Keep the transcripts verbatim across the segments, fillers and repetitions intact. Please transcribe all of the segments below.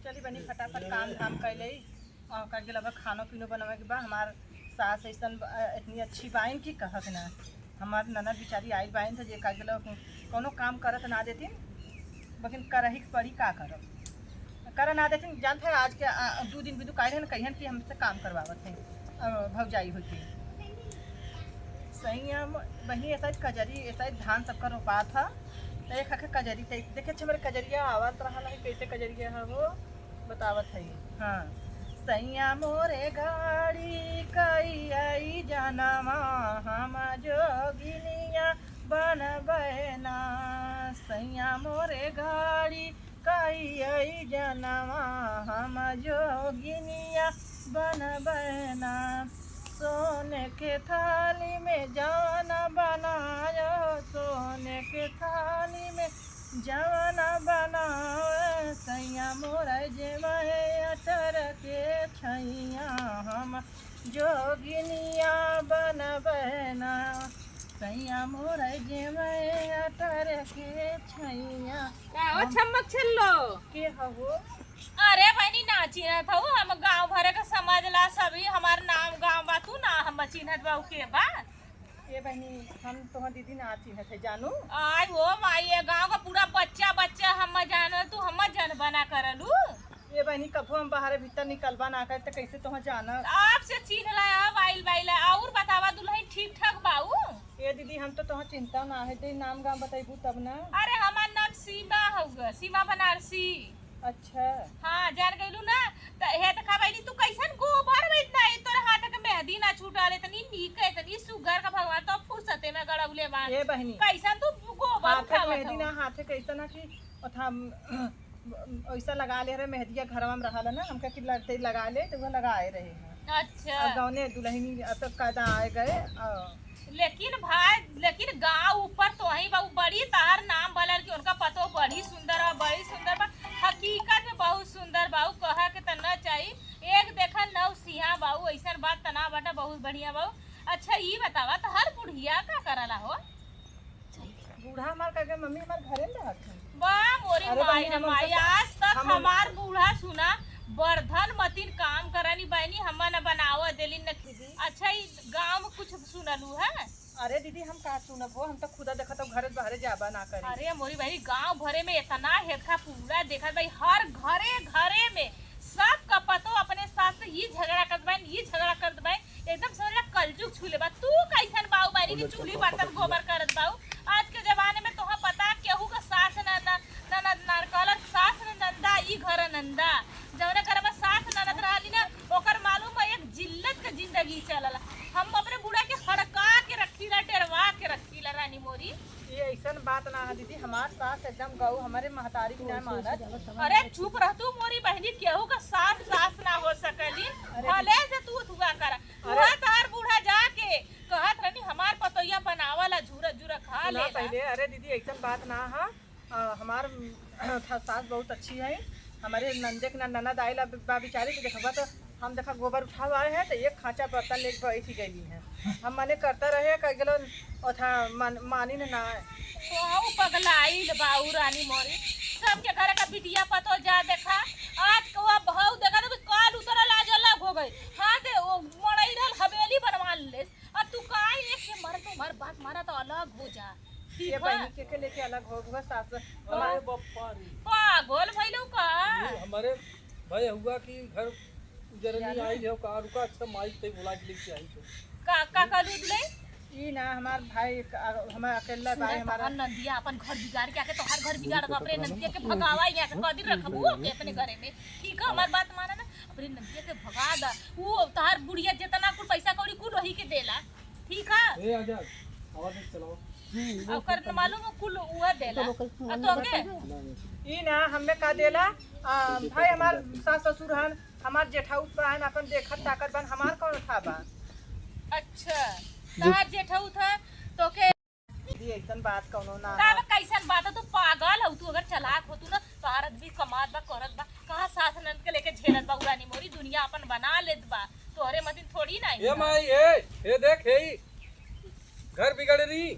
चली बनी, फटाफट काम धाम कर ले। और का गेल, अब खानो पीनो बनावे के बा। हमार सास ऐसन ब-, अ, इतनी अच्छी बाइन कि कहक ना। हमार ननद बेचारी आई बाइन, तो जे का गेल, कोनो काम करत ना देतीन, लेकिन करही के पड़ी, का करब, कर ना देतीन। जानत है, आज के, अ, दू दिन बिदु काहे न कहियन कि हमसे काम करवावत है, अ, भौजाई होके। सैया म-, बहिनी, ऐसा ही कजरी, ऐसा ही धान सबका रोपात ह, तो एक हके कजरी, तो देखे छे मेरे कजरिया आवत रहल है, कैसे कजरिया है वो, बतावत है। हाँ। सैया मोरे गाड़ी कई आई जनवा, हम जोगिनिया बनबे ना। सैया मोरे गाड़ी कई आई जनवा, हम जोगिनिया बनबे ना। सोने के थाली में जवन बनायो, सोने के थाली में जवन बनावे, सैया मोर जेवै अटर के छैया, हम जोगिनिया बनबे ना। सैया मोर जेवै अटर के छैया। का हो हम छम्मक छल्लो? के हवो? अरे बहिनी, ना चिन्हत हऊ, हम गाँव भरे के समझ ला, सभी हमार नाम गाँव बा, तू ना हम चिन्हत बा, उ के बा? ए बहिनी, हम तोहर दीदी ना चिन्हत है जानू। आय हो माई, ये गाँव का पूरा बच्चा बच्चा हम जानल, तू हम जन बना करलू। ए बहिनी, कभू हम बाहर भीतर निकलबा ना करे, त कैसे तोहर जानब? आपसे चिन्ह ला, अब आइल बाइल। और बतावा, दुल्हन ठीक ठाक बाऊ? ए दीदी, हम तो तोहर चिन्हत ना है, ते नाम गाम बतैबू तब ना। अरे, हमार नाम सीमा हउवे, सीमा बनारसी। अच्छा। हाँ, जान गइलू ना। त हे देखा बहिनी, तू कैसन गोबर में इतना, ई तोर हाथ के मेहंदी ना छूटल, इतनी नीक, इतनी सुगर का भगवान तो फुर्सते में गड़ौले बा। ए बहिनी, कैसन तू गोबर हाथे के उठावत मेहंदी हो? ना, हाथे कैसन ना कि ओथा, ऐसा लगा ले रहे, मेहंदिया घरवा में रहल है ना, हमका कि लड़ते लगा ले, तो वो लगाए रहे हैं। अच्छा। अब गौने दुल्हनी अब तक कायदा आए गए, आ, लेकिन भाई, लेकिन गाँव ऊपर तोही बाऊ, बड़ी तहार नाम बलल कि उनका पतो बड़ी सुंदर बा, बड़ी सुंदर बा। हकीकत में बहुत सुंदर बाऊ, कहे के त न चाही। एक देखा नौ सिहा बाऊ, ऐसन बात तना बाटा, बहुत बढ़िया बाऊ। अच्छा, ई बतावा, तहार बुढ़िया का करला हो? बूढ़ा हमार का गए, मम्मी हमार घरे में रहत है। बा मोरी अरे माई बहिनी, रे हम माई, उनका आज तक हम हमार बूढ़ा सुना बर्धन मतिन काम करनी बहनी, हम न बनावा देली न खिदी। अच्छा, ई गाँव में कुछ सुनलू है? अरे दीदी, हम का सुनब हो, हम तो खुदा देखत हो, घरे से बाहरे जाबा ना करी। अरे मोरी बहनी, गाँव भरे में इतना हेरखा पूरा देखत भाई, हर घरे घरे में सब का पतो अपने सास से ई झगड़ा करत बाइन, ई झगड़ा करत बाइन, एकदम समझ ला कलजुग छू ले बा। तू कैसन बाऊ बारी की चूल्ही बर्तन गोबर करत बाऊ? आज के जमाने में तोहा पता केहू का सास न, न, न, न, न कहलन सास न नंदा, ई घर नंदा। जौने घर में सास ननद रहली ना, ओकर मालूम बा एक जिल्लत के जिंदगी चलला। हम अपने बूढ़ा के हड़का के रखीला, डेरवा के रखीला, रानी मोरी। ये ऐसन बात ना है दीदी, हमार सास एकदम गऊ, हमारे महतारी की ना मानत। अरे चुप रह तू मोरी बहनी, केहू का सास सास ना हो सकली। अरे भले से तू थुआ कर, अरे वहाँ तोहार बूढ़ा जाके कहत रहनी हमार पतोहिया बनावला झूरा झूरा खा सुना लेला। पहले, अरे दीदी ऐसन बात ना है। आ, हमार, अम, सास बहुत अच्छी है। हमारे नंदे के ना ननद आइला बा बेचारी, तो देखबा तो हम देखा गोबर उठाव आए हैं, तो एक खांचा बर्तन लेके बैठ ही गई हैं। हम मने करता रहे, कह गेलो, ओथा मान-, मानी न ना। तो हऊ पगलाइल बाऊ रानी मोरी, सबके घर का बिटिया पतो जा देखा, आज के वो बहू देखा तो काल उतरल, आज अलग हो गई। हाँ, ते वो मड़ई रहल हवेली बनवा ले, और तू काहे एक के मर तो मर बात मारा तो अलग हो जा। ठीक ये है? बहनी के, के लेके अलग हो गया सास। अरे हमार बप्पा रे। पागल भइलू का? ये हमारे भाई हुआ कि घर उजरनी यार। आई हो का रुका, अच्छा माइक ते बुला के लेके आई तो। का, का कहलू दुले? ई ना हमार भाई, हमार अकेला भाई सुना हमारा। तोहार नंदिया अपन घर बिगाड़ के आके तोहार घर बिगाड़ के अपने नंदिया के भगावा यहाँ से, कदी रखबू ओके अपने घरे में? ठीक है, हमार बात माना ना, अपने नंदिया के भगा दा। वो तोहार बुढ़िया जितना कुल पैसा कौड़ी कुल वही के देला। ठीक है? ए, आजा, आवाज नहीं चलाओ। हम्म, ओकर न मालूम हो, कुल उहे देला। चलो, कल आ, तो के? नहीं, नहीं। ई ना, हमें का देला? आ, भाई, हमार सास ससुर हन, हमार जेठाऊ बहन अपन देखत ताकत बन, हमार कौन था बा? अच्छा, हम्म। तहार जेठाऊ था, तो के? दीदी, ऐसन बात कौनो ना तब है। कैसन बात है? तू पागल हो, तू अगर चालाक हो, तू ना, तोहार आदमी कमात बा, करत बा, कहाँ सास ननद के लेके झेलत बा, उरानी मोरी दुनिया अपन बना लेत बा, तोहरे मतिन थोड़ी ना ए है। माई, ए, ए देख, ए, घर बिगड़ रही।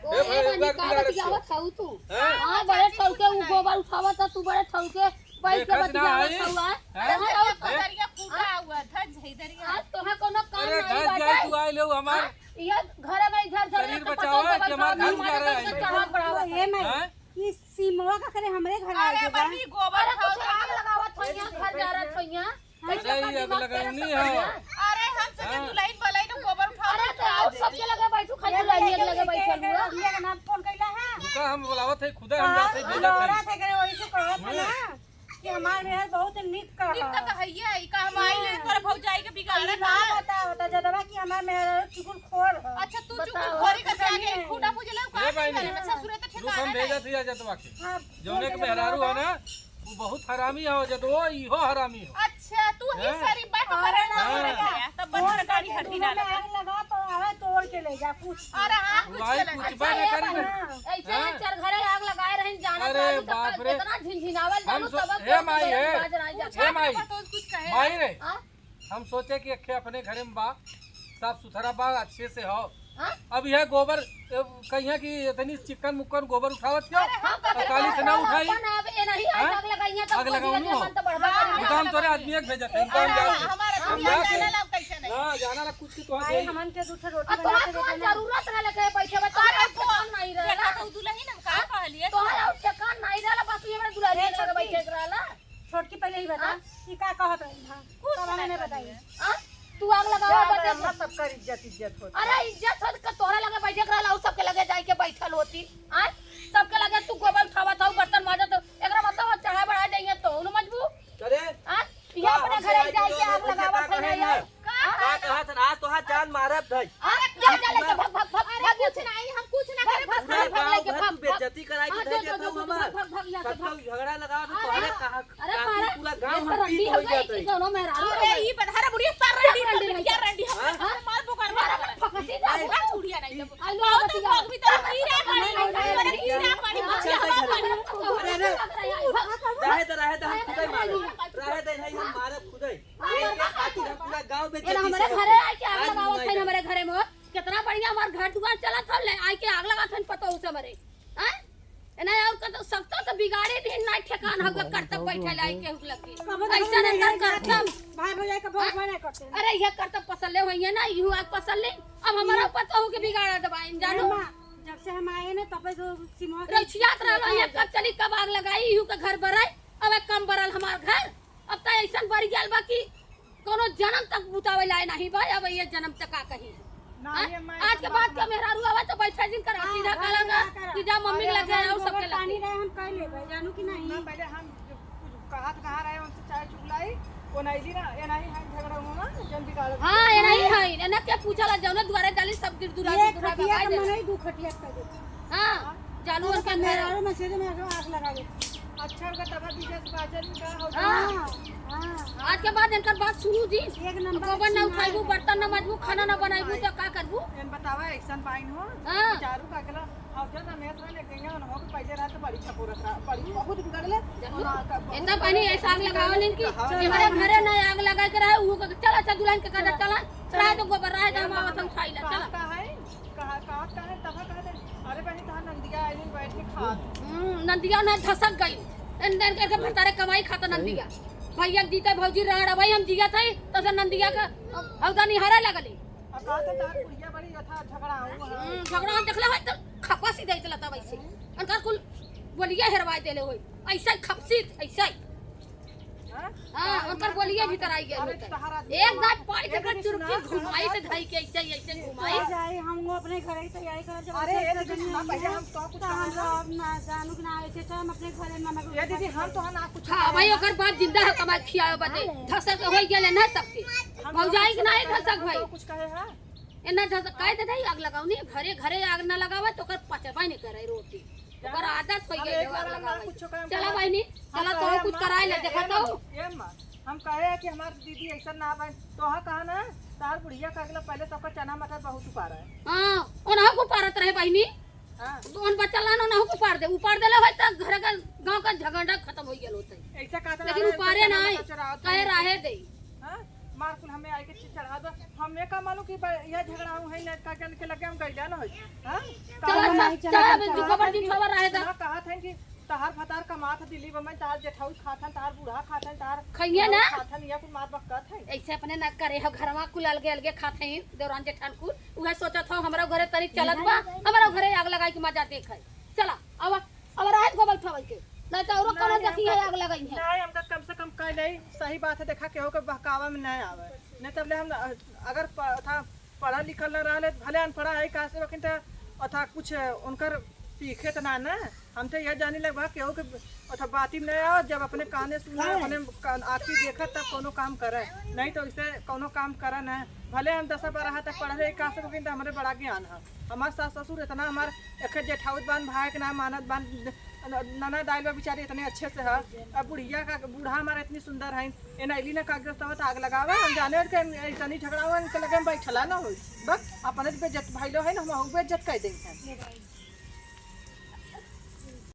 ओ, ए ए, भाई, बनी, घर का बिगाड़त बतियावत हऊ तू? हैं? हाँ, बड़े ठौके उ गोबर उठावत ह, तू बड़े ठौके बैठ के देखत ना बतियावत आई? हउआ। हैं? अरे, अरे, ए? पतरिया फूटा हुआ था, झैदरिया। आज तोहे कोनो काम अरे, नहीं घर बाटे। जाए तू आइल हो हमार। हाँ? ये घर में इधर उधर शरीर रहके बचावा पतोह के हमार बचावा, घर में जा रहा है। चढ़ावा बढ़ावा। ए माई, हैं? ई सिमवा का करे हमरे घर आ अरे गए बा। बहिनी, गोबर अरे कुछ खाओ। आग लगावत होइया, घर जारत होइया। हाँ। कैसे अरे, कर ये दिमाग तेरा लगौनी सब है। बढ़िया? अरे हम सोचे हाँ। दुल्हन बोलाई तो गोबर उठाओ अरे तो तो आओ, उठाओ। सबके लगे बैठू, खाली ये दुल्हन के लगे ये बैठल के हुआ। ये के नाम फोन कैला है? रुका, हम बुलावत है, खुदा हम हाँ, जाते हैं, भेजत है। लौड़ा थे करे वही से कहत है हम्म। ना। कि हमार मेहर बहुत नीक का निक का ह। तो हइये है, का हम आइल हैं तोरे भौजाई के बिगाड़े अरे ना। ना बताओ, तो जदवा कि हमार मेहर चुगलखोर ह। अच्छा, तू बताओ, चुगलखोरी करके आगे बताइए। खूटा बुझले का ए की बहिनी, करे? ससुरे तो रुक, हम ठेकाना भेजत नहीं। हिया जदवा के। हाँ, जौने के मेहरारू है ना, वो बहुत हरामी हो जदवो, इहो हरामी हो। अच्छा, तू ही हैं? शरीफ बात अरे करे ना, ना। अरे ना। तब बंधन गाड़ी हड्डी ना लगे। आग लगा, तो आवे तोड़ के ले जा, पूछ। अरे हाँ, कुछ भाई, चला। कुछ अच्छा, बात ए करी बहिनी, ना। ऐसे हाँ? चार घरे आग लगाए रहिन, जानत अरे रहलू तो बाप रे। कितना झिनझिनावल हम जानू, सो-, तब हे तब माई, गरम हे। बाज रही जाता। हे माई। तो कुछ कहे। माई रे, हाँ? हम सोचे कि अखे अपने घरे में बा, साफ सुथरा बा, अच्छे से हो। हाँ? अब यह गोबर, ए, कहिया कि इतनी चिक्कन मुक्कन गोबर उठावत क्या? अरे, हम तो अब काली से ना उठाई। अपन अब ये नहीं हाँ? आग लगाइए, तो आग खोजी लगाऊं लगे, हो? मन तो बढ़बा करी। दुकान तोरे आदमी एक भेजत है, हाँ, दुकान जाके। हमारा हम दुनिया जाके। जाने ला कैसे नहीं? हाँ, जाना ला कुछ की तो भाई, हमन के दू ठो रोटी अब बना तोहार के कौन देते ना। जरूरत रहे लेके बैठे बा? तोहार अरे, और ठेकान नहीं रहे देखा ना। तो दुल्हन हम का हाँ? कहलिए? तोहार और ठेकान नहीं रहे ला, बस ये बड़ा दुल्हन ए, लगे छोटकी। बैठे के रहला। छोटकी पहले ही बता, हाँ? ई का कहत रही? हाँ, कुछ तब हमें नहीं बताई। कहलिए। हाँ? तू आग लगावा, जा, बता हमरा दे। सबकर इज्जत, इज्जत होत। अरे, इज्जत होत का तोहरा लगे बैठे के रहला, उ सबके लगे जाई के बैठल होती। हाँ? सबके लगे तू गोबर उठावत हऊ, बर्तन माजत हऊ, एकरा मतलब अब चढ़ाई बढ़ाई जाइए तो उन मजबू। अरे, हाँ? ये का अपने हमसे घरे आई जाई के दुनिया आग में लगावत है ना कहे यार। ना? का हाँ? कहत हन? आज तोहार जान मारब धई। अरे, जा, जा, लेके भाग, भाग, भाग, अरे, भाग, कुछ भाग। नहीं, हम कुछ ना भाग, करे, भाग, बस पूरा भाग, भाग, गाँव लेके भर भाग, तू भाग। बेइज्जती कराई हाँ, के जो, धई जो, देत जो, हऊ जो, हमार। भाग, भाग, यहाँ से सबका भाग। झगड़ा लगावत अरे, तोहरे कहा अरे, काकी मारा, पूरा गाँव ये हम रंडी पीट हो हो गई, जात है। दोनों मेहरारू हो अरे, गई। ई बधारा बुढ़िया तार रंडी, रंडी रंडी, नहीं। क्या रंडी? हाँ? हमार बोकर मारा, मारा। फकसी जा, नहीं, बुढ़ा बुढ़िया नहीं, ई जब आई लो बहुत बता। लोग भी तो हीरा पानी, नहीं, नहीं, हीरा नहीं, पानी, नहीं, हीरा पानी, नहीं, हीरा पानी। अरे, अरे, रहे दे, रहे दे, हम खुदै मारे। रहे दे, नहीं, हम मारे खुदै। एक, एक खातिर हम पूरा गाँव में ए, जल्दी हमरे से घरे आके आग आज लगावत है, नहीं। हमरे घरे में। कितना बढ़िया हमार घर दुआर चलत हौ, ले आके आग लगावत हन पतोहू से हमरे। हैं? ए, नहीं, और कतो, सब तो, तो बिगाड़े भी नहीं, ठेकान हवे, करतब बैठे लाई के हुक लगी। कबो तो ऐसा हम नहीं नहीं करतब। भाई भौजाई का बहुत हाँ? मना करते हैं। अरे, ये करतब पसंद ले होइए ना, यू आग पसंद ले। अब हमारा पतोहू के बिगाड़ा दबाइन, जानो? अरे माँ, जब से हम आए ना, तब से सिमवा के रचियात रहलो, ये कब चली, कब आग लगाई, यू के घर बराई, अब एक कम बरल हमार घर। अब त ऐसन बढ़ गयल बा कि कोनो जनम तक बुतावे लाए नहीं बा, अब ये जनम तक का कही। ना, हाँ? ये मैं आज के बाद के मेहरारू आवे तो बैठा जिन करा, हाँ, सीधा काला ना, कि जा मम्मी अरे, लगे हम आओ, गोबर सबके पानी लगे। रहे, हम कह लेबे, जानू कि नहीं? ना, पहले हम कुछ कहत कहाँ रहे, उनसे चाहे चुगलाई, वो नहीं ली ना, ये नहीं है झगड़ा हुआ, जन बिगाड़ हाँ, ये नहीं है, ये ना क्या पूछा ला, जौने दुआरे डाली, सब गिर दुरा ये गिर दुरा खटिया बगाए का देला। मनई दू खटिया कर देती। हाँ, जानवर के घर। मेहरारू में से जो मैं आग लगा देती। अच्छा, ओकर तबा विदेश बाजल का हो हाँ। हाँ। आज के बाद इनकर बात सुनू जी। एक नंबर गोबर ना छिनार उठाइबू, है। बर्तन ना माजबू, खाना ना बनाइबू, तो का करबू? एन बतावा, ऐसन बाइन हो, हाँ। चारू का अगला, अब जब रमेश रहे, लेकिन यहाँ उन्हों के पहले रहे तो बड़ी छपोरत रहा, बड़ी बहुत बिगड़ले। चलो, उन्हों का बहुत इतना पानी ऐसा आग लगावल इनकी, हाँ। कि हमारे घरे ना आग लगा के रहे, वो कहे, "चला, चल दुल्हन के कहता, चला, चला तो गोबर रहे, हम आवत हम उठाई ला, चला।" कहा, कहा, कहा है, तब कहा दे, "अरे बहनी, तहार नंदिया आइली बैठ के खात।" हम्म, नंदिया ना धसक गई। एन देन करके भतारे कमाई खाता नंदिया। भैया जीते भौजी रह रहा भाई, हम जिया थे, तो से नंदिया का हौदा निहारे लगली। अब कहा थे, "तार बुढ़िया बड़ी यथा झगड़ा हुआ है।" हम्म, झगड़ा हम देखले होई तो खपसी दे चलता वैसे। अनका कुल बोलिया हेरवाए देले होई। ऐसा ही खपसी, ऐसा ही। हाँ? हाँ, उनकर बोलिए भीतर आई गए अरे, होते। तोहरा एक दांत पाड़ी के चुरकी घुमाई तो धाई के ऐसे ही, ऐसे घुमाई। आ जाए, हम वो अपने घर ही तैयारी कर जब अरे, ऐसे ये ऐसे देखिए, दुनिया ना, पहले हम तो कुछ तो हम कहा ना। अब ना जानू कि ना ऐसे तो हम अपने घर में मना ये दीदी, हम तो ना कुछ हाँ, कहा भाई, ना। ओकर बाप जिंदा है, कमाई खियावे बदे। हाँ। धसक होई गेले ना सबके। हम भौजाई तो के ना कुछ कहा धसक ना, हम भाई। तो कुछ कहे हैं। ए ना धसक काहे दे दे आग लगाओ नहीं, घरे घरे आग ना लगावे तो ओकर पचबा नहीं करे रोटी। ओकर आदत हो गई है आग लगावे। चला बहिनी, चला तो कुछ कराए ले, देखा तो। ये माँ, हम कहे कि हमार दीदी ऐसा ना बन, तो हाँ कहा ना, तार बुढ़िया का अगला पहले सबका चना मटर बहुत उपारा है। हाँ, उन्हें को पारत रहे बहिनी। हाँ। तो उन बच्चा लान उन्हें को पार दे, उपार देले होय तो घर का, गांव का झगड़ा खत्म हो गया होता है। ऐसा कहता लेकिन उपारे ना है, कहे रहे दे। हाँ? मार कुल हमें आए के चीज चढ़ा दो। हमें का मालूम कि ब-, यह झगड़ा हूँ है, लड़का जन के लगे हम गइला ना होई। हाँ? चला, चला, चला, चला, बे, चला, दुखबर दिन खबर रहे दा। ना कहा था कि तहार भतार कमात ह दिल्ली बम्बई, तहार जेठाऊ खात हन, तहार बूढ़ा खात हन, तहार खइहे ना। खात हन, या कुल मार बकत है। ऐसे अपने ना करे हो, घरवा कुल अलगे अलगे खात हैं, देवरान जेठान कुल। उहे सोचत हो, हमरा घरे तनी चलत बा, हमरा घरे आग लगाई के मजा देखे। चला, आवा, अब रात को बैठा के, नहीं तो औरो कौनो नहीं, देखी है, हमका आग लगाई है। नहीं, हमका कम से कम कह ले, सही बात है, देखा केहू के बहकावा में नहीं आवे, नहीं तब ले हम अगर प-, था पढ़ल लिखल न रहले, भले अनपढ़ा है, का से लेकिन त अथा कुछ उनकर सीखे त ना न। हम त यह जानी लगबा केहू के अथा बाती में न आओ, जब अपने काने सुना, अपने कान, आँखी देखत तब कौनो काम करे, नहीं तो इसे कौनो काम करे न। भले हम दस बारह तक पढ़ले, का से लेकिन त हमरे बड़ा ज्ञान है। हमार सास ससुर इतना हमार एक जेठाउत बान, भाई के ना मानत बान, न-, ननद आइल बा बेचारी इतने अच्छे से है। अब बुढ़िया का, बूढ़ा हमारा इतनी सुंदर है, ए नैली ना कागज तवत आग लगावे, हम जाने के ऐसनी झगड़ा हुआ, इनके लगे हम बैठला ना होई। बस अपने तो बेइज्जत भाई लो है ना, हम बेइज्जत कर देंगे।